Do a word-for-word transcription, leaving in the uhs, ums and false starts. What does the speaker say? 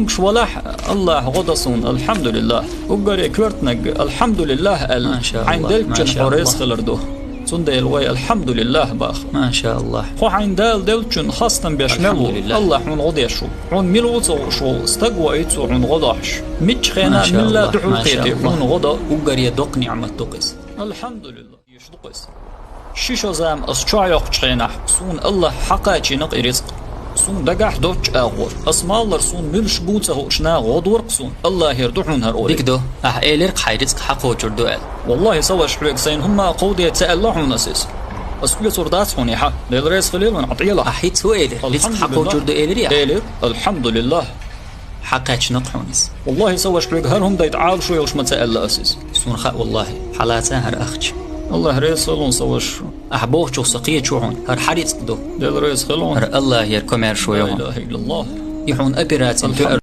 Угаш валахь, Аллахь гӀо да суна, алхьамдулиллахӀ. Уггаре коьртаниг алхьамдулиллахӀ аьлла, хьайна делкачун хьо реза хилар ду. Цундела вай алхьамдулиллахӀ баха. Маша Аллахь. Хьо хьайна Дала делкачун хастам беш мел ву, Аллахь хьуна гӀо деш ву. Хьуна мила ву ца хууш волу стаг ваийта цо хьуна гӀо дохьуш. Мичча хенахь милла дуьхьал кхетий хьуна гӀо до уггаре доккха ниӀмат ду-кх иза. АлхьамдулиллахӀ. Еш ду-кх иза. Ши шо зама ас чохь йоккхучу хенахь, суна Аллахь хьакхачийнакъ и рицкъ. Суна дагахь доцчу агӀор. Ас маллар суна муьлш бу ца хууш наха гӀо дора-кх суна. Аллахьера ду хьуна хӀара ойла. Дика ду, ахь элира-кх хьайн рицкъ хьакхочур ду аьлла. Валлахьи, ца ваша хьоьга сайна хӀумма а кховде ца аьлла хьуна ас иза. Ас оьцур дац хьуна и хьан. Дела реза хилийла ван, Ӏа тӀелахь. Ахь хӀинца хӀун элира? Рицкъ хьакхочур ду элирий ахь? Элира, алхьамдулиллахӀ. Хьакхачнакъ хьуна иза. Валлахьи, ца ваша хьоьга хӀара хӀума дайта Ӏалашо йолуш ма ца аьлла ас иза. Суна хаьа, валлахьи, хьалаца хӀара ахча. Аллахь реза хилва, ца ваша. Ахь бохучух со кхечу хьуна, хӀара хьан рицкъ ду. Дела реза хилва. ХӀара Аллахьера комаьршо ю хьуна. Ла илахӀа иллаллахӀ. И хьуна операцина тоьар